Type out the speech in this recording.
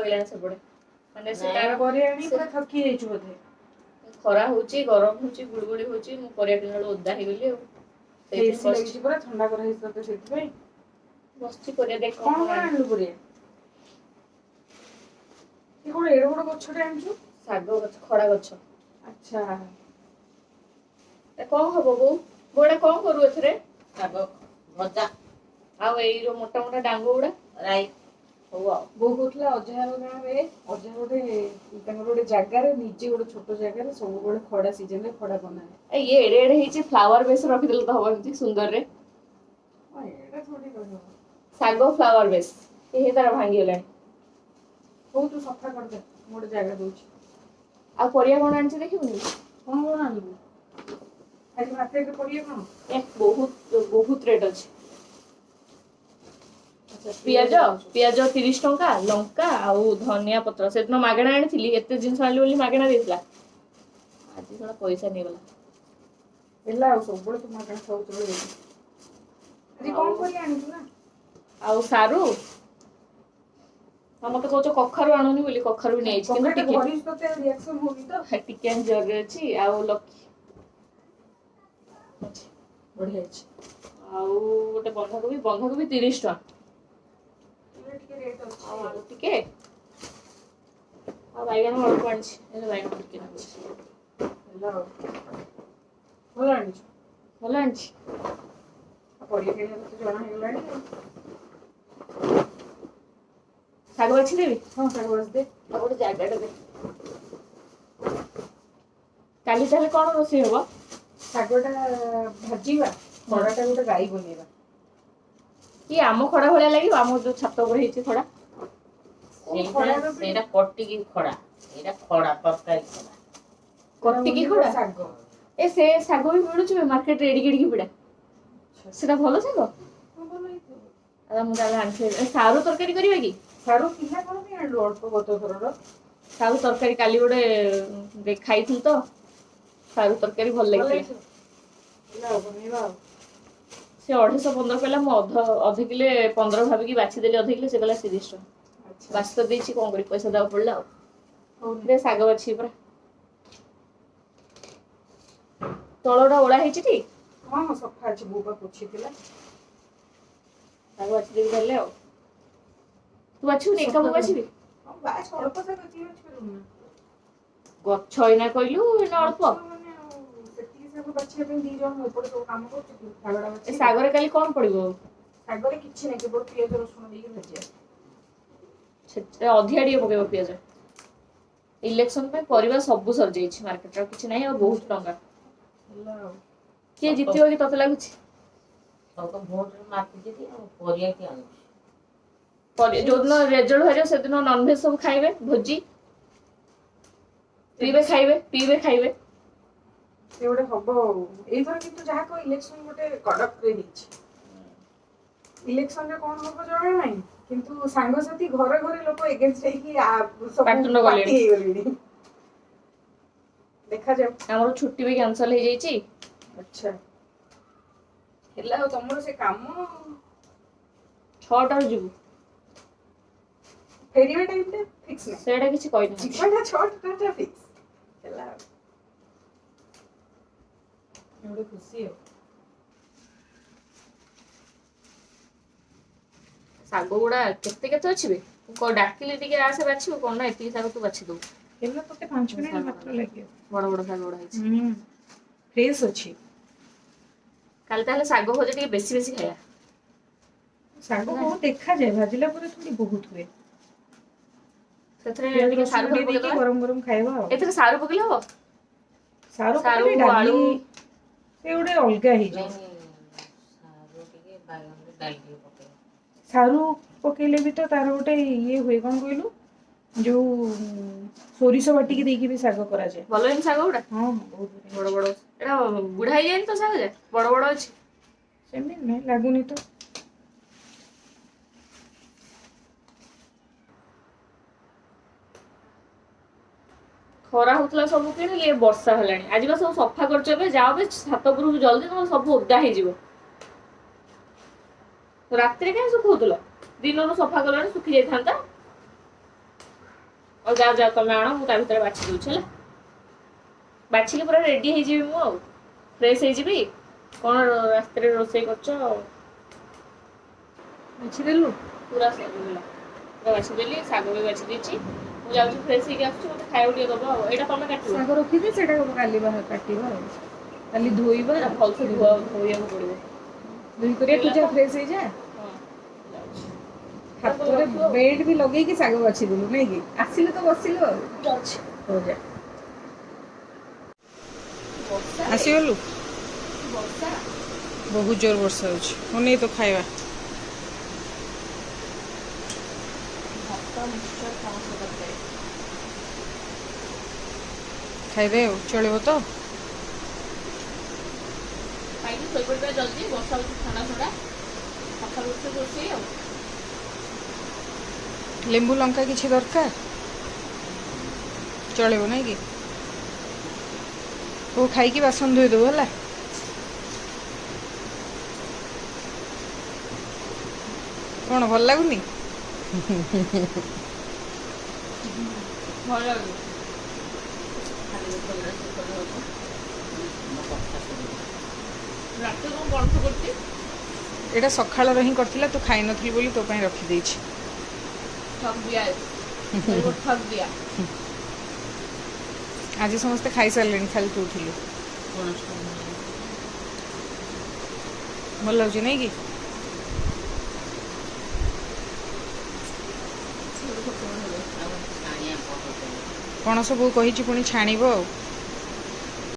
ଲଗେଇଲାଣି ସେପଟେ। ମାନେ ସେ ତାର ପରିବା ଆଣି ପୁରା ଥକି ଯାଇଛୁ ବୋଧେ। ଖରା ହଉଛି, ଗରମ ହଉଛି, ଗୁଳୁଗୁଳି ହଉଛି, ମୁଁ ପରିବା କିଣିଲା ବେଳକୁ ଓଦା ହେଇଗଲି ଆଉ। ସେଇଥିପାଇଁ ଏସି ବସିଛି ଲାଗିଛି ପୁରା ଥଣ୍ଡା କରାହେଇଛି ତତେ ସେଥିପାଇଁ। ବସିଛି ପରିବା ଦେଖ କଣ କଣ ଆଣିଲୁ ପରିବା? ଏ କଣ ଏଡେ ବଡ ଗଛଟେ ଆଣିଛୁ? ଶାଗ ଗଛ, ଖଡା ଗଛ। ଆଚ୍ଛା। ଏ କଣ ହବ ବୋଉ? ବୋଉ ଏଇଟା କଣ କରୁ ଏଥିରେ? ଶାଗ ଭଜା। ଆଉ ଏଇ ଯୋଉ ମୋଟା ମୋଟା ଡାଙ୍ଗ ଗୁଡା? ରାଇ। ହଉ ଆଉ। ବୋଉ କହୁଥିଲା ଅଜାଘର ଗାଁରେ, ଅଜା ଗୋଟେ ତାଙ୍କର ଗୋଟେ ଜାଗାରେ ନିଜେ ଗୋଟେ ଛୋଟ ଜାଗାରେ ସବୁବେଳେ ଖଡା ସିଜନରେ ଖଡା ବନାଏ। ଏ ଇଏ ଏଡେ ଏଡେ ହେଇଛି, ଫ୍ଲାୱାର ବେସ୍ ରଖିଦେଲେ ତ ହବ ଏମିତି ସୁନ୍ଦରରେ। ହଁ, ଏଇଟା ଥୋଡି ରହିବ। ଶାଗ ଫ୍ଲାୱାର ବେସ୍ ଏ ତାର ଭାଙ୍ଗିଗଲାଣି। ହଉ ତୁ ସଫା କରିଦେ, ମୁଁ ଗୋଟେ ଜାଗା ଦଉଛି। ଆଉ ପରିବା କଣ ଆଣିଛି ଦେଖିବୁନି? କଣ କଣ ଆଣିବୁ ଆଜି ମାର୍କେଟରେ ପରିବା କଣ? ଏ ବହୁତ ବହୁତ ରେଟ୍ ଅଛି। ଆଚ୍ଛା, ପିଆଜ ପିଆଜ 30 ଟଙ୍କା, ଲଙ୍କା ଆଉ ଧନିଆ ପତ୍ର ସେଦିନ ମାଗଣା ଆଣିଥିଲି, ଏତେ ଜିନିଷ ଆଣିଲି ବୋଲି ମାଗଣା ଦେଇଥିଲା, ଆଜି ଶଳା ପଇସା ନେଇଗଲା। ହେଲା ଆଉ ସବୁବେଳେ ତୁ ମାଗଣା ଖାଉଛୁ ବୋଲି। ଆଜି କଣ ପରିବା ଆଣିଛୁ ନା? ଆଉ ସାରୁ, ହଁ ମତେ କହୁଛ କଖାରୁ ଆଣୁନି ବୋଲି, କଖାରୁ ବି ନେଇଛି କିନ୍ତୁ କଖାରୁଟା ଟିକେ ଘରେ ତତେ ରିଆକ୍ସନ ହଉନି ତ? ଟିକେ ଜରୁରୀ ଅଛି। ଆଉ ଲକ୍ଷ୍ମୀ ଅଛି। ବଢିଆ ଅଛି। ଆଉ ଗୋଟେ ବନ୍ଧାକୋବି, ବନ୍ଧାକୋବି 30 ଟଙ୍କା। ଏବେ ଟିକେ ରେଟ୍ ଅଛି। ଆଉ ଆଳୁ ଟିକେ, ଆଉ ବାଇଗଣ ଅଳ୍ପ ଆଣିଛି, ହେଲେ ବାଇଗଣ ଟିକେ ଆଣିଛି। ହେଲା ଆଉ ଭଲ ଆଣିଛୁ। ଭଲ ଆଣିଛି। ଆଉ ପରିବା କିଣିବା ତତେ ଜଣା ହେଇଗଲାଣି ଆଉ। ଶାଗ ବାଛି ଦେବି? ହଁ, ଶାଗ ବାଛି ଦେ। ଆଉ ଗୋଟେ ଜାଗାଟା ଦେ। କାଲି ତାହେଲେ କଣ ରୋଷେଇ ହବ? ଶାଗଟା ଭାଜିବା, ଖଡାଟା ଗୋଟେ ରାଇ ବନେଇବା। କି ଆମ ଖଡା ଭଳିଆ ଲାଗିବ, ଆମ ଯୋଉ ଛାତ ଉପରେ ହେଇଛି ଖଡା। କୋଉ ସେଇଟା ଖଡାର ବି ସେଇଟା କଟିକି ଖଡା, ଏଇଟା ଖଡା ତରକାରୀ ଖଡା। କଟିକି ବନେଇବା ଖଡା। ଶାଗ। ଏ ସେ ଶାଗ ବି ମିଳୁଛି ମାର୍କେଟରେ, ଏଡିକି ଏଡିକି ବିଡା। ସେଟା ଭଲ ଶାଗ। ହଁ, ଭଲ ହେଇଥିବ। ଆଉ ମୁଁ ତାହେଲେ ଆଣିଥିଲି ସାରୁ ତରକାରୀ କରିବା କି? ସାରୁ ଥିଲା କଣ ପାଇଁ ଆଣିଲୁ ଅଳ୍ପ ଗତ ଥରର? ସାରୁ ତରକାରୀ କାଲି ଗୋଟେ ଖାଇଥିଲୁ ତ, ସାରୁ ତରକାରୀ ଭଲ ଭଲ ଲାଗିଥିଲା। ହେଇଥିବ। ହେଲା ଆଉ ବନେଇବା ଆଉ। ସେ 250 15 କହିଲା, ମୁଁ ଅଧ ଅଧ କିଲେ 15 ଭାବିକି ବାଛିଦେଲି ଅଧ କିଲେ, ସେ କହିଲା 30 ଟଙ୍କା। ଆଚ୍ଛା। ବାଛି ତ ଦେଇଛି, କଣ କରିବି, ପଇସା ଦେବାକୁ ପଡିଲା ଆଉ। ହଉ। ଦେ ଶାଗ ବାଛିବି ପରା। ତଳଟା ଓଳା ହେଇଛି ଟି? ହଁ ହଁ, ସଫା ଅଛି, ବୋଉ ପା ପୋଛିଥିଲା। ଶାଗ ବାଛିଦେବି ତାହେଲେ। ଆଉ ତୁ ବାଛିବୁନି ଏକା ସଫା ମୁଁ କର। ବାଛିବି? ହଁ ବାଛ, ଅଳ୍ପ ଶାଗ ଏତିକି ବାଛି ପାରିବୁନି ନା? ଗଛ ଏଇନା କହିଲୁ ଏଇନା ଅଳ୍ପ। ଗଛ ମାନେ ଆଉ ସେତିକି ଶାଗ ବାଛିବା ପାଇଁ ଦି ଜଣ, ମୁଁ ଏପଟେ ସବୁ କାମ କରୁଛି, ତୁ ଶାଗଟା ଏ ବାଛିବୁ। ଶାଗରେ କାଲି କଣ ପଡିବ? ଶାଗରେ କିଛି ନାହିଁ, କେବଳ ପିଆଜ ରସୁଣ ଦେଇକି ଭାଜିବା। ସେଥିରେ ଅଧିକା ଟିକେ ପକେଇବ ପିଆଜ। ଇଲେକ୍ସନ ପାଇଁ ପରିବା ସବୁ ସରିଯାଇଛି ମାର୍କେଟରେ, ଆଉ କିଛି ନାହିଁ, ଆଉ ବହୁତ ଟଙ୍କା। ହେଲା ଆଉ। କିଏ ଜିତିବ କି ତତେ ଲାଗୁଛି? ସବୁ ତ ଭୋଟରେ ମାତିଛନ୍ତି, ଆଉ ପରିବା କିଏ ଆଣୁଛି? ଯୋଉଦିନ ରେଜଲ୍ଟ ବାହାରିବ ସେଦିନ ନନଭେଜ ସବୁ ଖାଇବେ, ଭୋଜି, ପିଇବେ ଖାଇବେ, ପିଇବେ ଖାଇବେ। ସେ ଗୋଟେ ହବ ଆଉ। ଏଇଥର କିନ୍ତୁ ଯାହା କହ ଇଲେକ୍ସନ ଗୋଟେ କଡକରେ ହେଇଛି। ଇଲେକ୍ସନରେ କଣ ହବ ଜଣା ନାହିଁ, କିନ୍ତୁ ସାଙ୍ଗସାଥି ଘରେ ଘରେ ଲୋକ ଏଗେନଷ୍ଟ ହେଇକି ସବୁ ପାଟିତୁଣ୍ଡ ପାର୍ଟି କଲେଣି। ହେଇଗଲେଣି। ଦେଖାଯାଉ। ଆମର ଛୁଟି ବି କ୍ୟାନସଲ ହେଇଯାଇଛି। ଆଚ୍ଛା, ହେଲା ଆଉ ତମର ସେ କାମ ଆଉ। 6ଟାରୁ ଯିବୁ। ଫେରିବା ଟାଇମ ଟା ଫିକ୍ସ ନାହିଁ? ସେଇଟା କିଛି କହିନାହାନ୍ତି। ଯିବାଟା 6ଟା ଫିକ୍ସ। ହେଲା ଆଉ ଗୋଟେ ଖୁସି ଆଉ। ଶାଗ ଗୁଡା କେତେ କେତେ ଅଛି ବେ? ମୁଁ ଡାକିଲି ଟିକେ ଆସେ ବାଛିବୁ, କଣ ନା ଏତିକି ଶାଗ ତୁ ବାଛି ଦବୁ। ହେଲା, ତତେ 5 ମିନିଟ୍ ମାତ୍ର ଲାଗିବ। ବଡ ବଡ ଶାଗ ଗୁଡା ହେଇଛି। ହୁଁ, ଫ୍ରେଶ ଅଛି। କାଲି ତାହେଲେ ଶାଗ ଭଜା ଟିକେ ବେଶୀ ବେଶୀ ଖାଇବା। ଶାଗ ବହୁତ ଦେଖାଯାଏ, ଭାଜିଲା ପରେ ଥୋଡି ବହୁତ ହୁଏ। ସେଥିରେ ପିଆଜ ଟିକେ ରସୁଣ ସାରୁ ଟିକେ ଫାରୁ ଦେଇକି ପକେଇଦବା। ଗରମ ଗରମ ଖାଇବା ଆଉ। ଏଥିରେ ସାରୁ ପକେଇଲେ ହବ? ସାରୁ ସାରୁ, ପକେଇଲେ ଡାଲି ଆଳୁ। ସେ ଗୋଟେ ଅଲଗା ହେଇଯିବ। ନାଇଁ, ସାରୁ ଟିକେ ବାଇଗଣରେ ଡାଲି ଟିକେ ପକେଇବ। ସାରୁ ପକେଇଲେ ବି ତ ତାର ଗୋଟେ ଇଏ ହୁଏ, କଣ କହିଲୁ, ଯୋଉ ସୋରିଷ ବାଟିକି ଦେଇକି ବି ଶାଗ କରାଯାଏ। ଭଲ ହେଇନି ଶାଗ ଗୁଡା? ହଁ ହଁ, ବହୁତ ବଢିଆ ବଡ ହେଇଛି। ବଡ। ଏଇଟା ବୁଢା ହେଇଯାଇନି ତ ଶାଗ ଯେ ବଡ ବଡ ଅଛି? ସେମିତି ନାଇଁ, ଲାଗୁନି ତ। ଖରା ହଉଥିଲା ସବୁ କିଣିଲି, ଏ ବର୍ଷା ହେଲାଣି। ଆଜି ବା ସବୁ ସଫା କରୁଛ ଏବେ, ଯାଅ ବେ ଛାତ ଉପରକୁ ଜଲ୍ଦି, ନହେଲେ ସବୁ ଓଦା ହେଇଯିବ। ରାତିରେ କାହିଁ ଶୁଖଉଥିଲ? ଦିନରୁ ସଫା କଲଣି, ଶୁଖି ଯାଇଥାନ୍ତା। ଆଉ ଯାଅ ଯାଅ, ତମେ ଆଣ, ମୁଁ ତା ଭିତରେ ବାଛି ଦଉଛି। ହେଲା, ବାଛିକି ପୁରା ରେଡି ହେଇଯିବି ମୁଁ, ଆଉ ଫ୍ରେଶ ହେଇଯିବି। କଣ ରାସ୍ତାରେ ରୋଷେଇ କରୁଛ ଆଉ? ବାଛିଦେଲୁ? ପୁରା ସରିଗଲା, ପୁରା ବାଛିଦେଲି, ଶାଗ ବି ବାଛି ଦେଇଛି। ମୁଁ ଯାଉଛି, ଫ୍ରେଶ ହେଇକି ଆସୁଛି। ମତେ ଖାଇବାକୁ ଟିକେ ଦବ। ଆଉ ଏଇଟା ତମେ କାଟିବ। ଶାଗ ରଖିଦେ, ସେଇଟା କାଲି ବାହାର କାଟିବା, ଆଉ କାଲି ଧୋଇବା। ଏଇଟା ଭଲସେ ଧୋଇବାକୁ ପଡିବ। ଧୋଇ କରିବା। ତୁ ଯା, ଫ୍ରେଶ ହେଇଯା। ହଁ, ଯାଉଛି। ହାତରେ ବେଲ୍ଟ ବି ଲଗେଇକି ଶାଗ ବାଛିଦେଲୁ, ନାଇଁ କି? ଆସିଲୁ ତ ବସିଲୁ ଆଉ। ଯାଉଛି। ହଉ, ଯା। ବର୍ଷା। ଆସିଗଲୁ? ବର୍ଷା। ବହୁତ ଜୋର ବର୍ଷା ହଉଛି। ମୁଁ ନେଇ ତ ଖାଇବା। ଭାତ, ମିକ୍ସଚର, ପଣସ ତରକାରୀ। ଖାଇଦେ ଆଉ, ଚଳିବ ତ? ଖାଇକି ଶୋଇପଡ଼ିବା ଜଲ୍ଦି। ବର୍ଷା ହଉଛି, ଥଣ୍ଡା ଥଣ୍ଡା। ସକାଳୁ ଉଠି ରୋଷେଇ ଆଉ। ଲେମ୍ବୁ ଲଙ୍କା କିଛି ଦରକାର? ଚଳିବ, ନାଇଁ କି? ହଉ, ଖାଇକି ବାସନ ଧୋଇଦେବୁ, ହେଲା? କ'ଣ ଭଲ ଲାଗୁନି? ଭଲ ଲାଗୁନି। ଖାଲି ଭଲରେ ହଉଛି। ମୋ କଥା ଶୁଣିବ। ରାତିରେ କଣ ପଣସ କରୁଛି? ଏଇଟା ସକାଳର ହିଁ କରିଥିଲା, ତୁ ଖାଇନଥିଲୁ ବୋଲି ତୋ ପାଇଁ ରଖିଦେଇଛି। ଠକ ଦିଆ, ଠକ ଦିଆ। ଆଜି ସମସ୍ତେ ଖାଇସାରିଲେଣି, ଖାଲି ତୁ ଥିଲୁ। ପଣସ। ଭଲ ଲାଗୁଛି, ନାଇଁ କି? ଆଉ ଛାଣିଆ ପଣସ। ପଣସ ବୋଉ କହିଛି ପୁଣି ଛାଣିବ ଆଉ।